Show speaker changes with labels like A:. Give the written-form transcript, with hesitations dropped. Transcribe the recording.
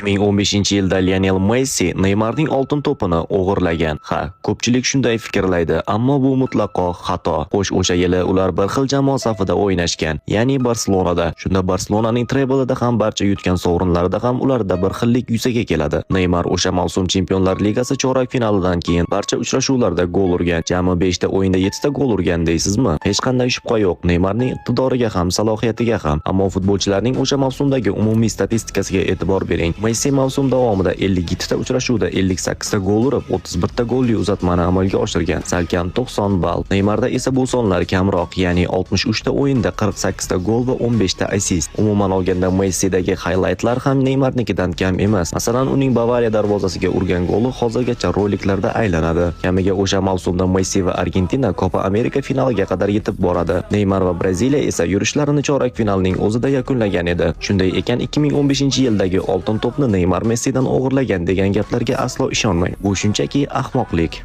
A: 2015-yilda Lionel Messi Neymarning oltin to'pini o'g'irlagan. Ha, ko'pchilik shunday fikrlaydi, ammo bu mutlaqo xato. Xo'sh, o'sha yili ular bir xil jamoa safida o'ynashgan, ya'ni Barselonada. Shunda Barselonaning treblida ham, barcha yutgan sovrinlarida ham ularda bir xillik yuzaga keladi. Neymar o'sha mavsum Chempionlar Ligasi chorak finalidan keyin barcha uchrashuvlarda gol urgan. Jami 5 ta o'yinda 7 ta gol urgan deysizmi? Hech qanday shubha yo'q. Neymarning iqtidoriga ham, salohiyatiga ham, ammo futbolchilarning o'sha mavsumdagi umumiy statistikasiga e'tibor bering. Messi mavsum davomida 57 ta uchrashuvda 58 ta gol urib, 31 ta golli uzatmani amalga oshirgan. Salkam 90 ball. Neymarda esa bu sonlar kamroq, ya'ni 63 ta o'yinda 48 ta gol va 15 ta assist. Umuman olganda, Messidagi highlightlar ham Neymarnikidan kam emas. Masalan, uning Bavariya darvozasiga urgan goli hozirgacha roliklarda aylanadi. Kamiga o'sha mavsumda Messi va Argentina Copa America finaliga qadar yetib boradi. Neymar va Braziliya esa yurishlarini chorak finalning o'zida yakunlagan edi. Shunday ekan, 2015-yildagi oltin to'pni Neymar Messidan o'g'irlagan degan gaplarga aslo ishonmang. Bu shunchaki ahmoqlik.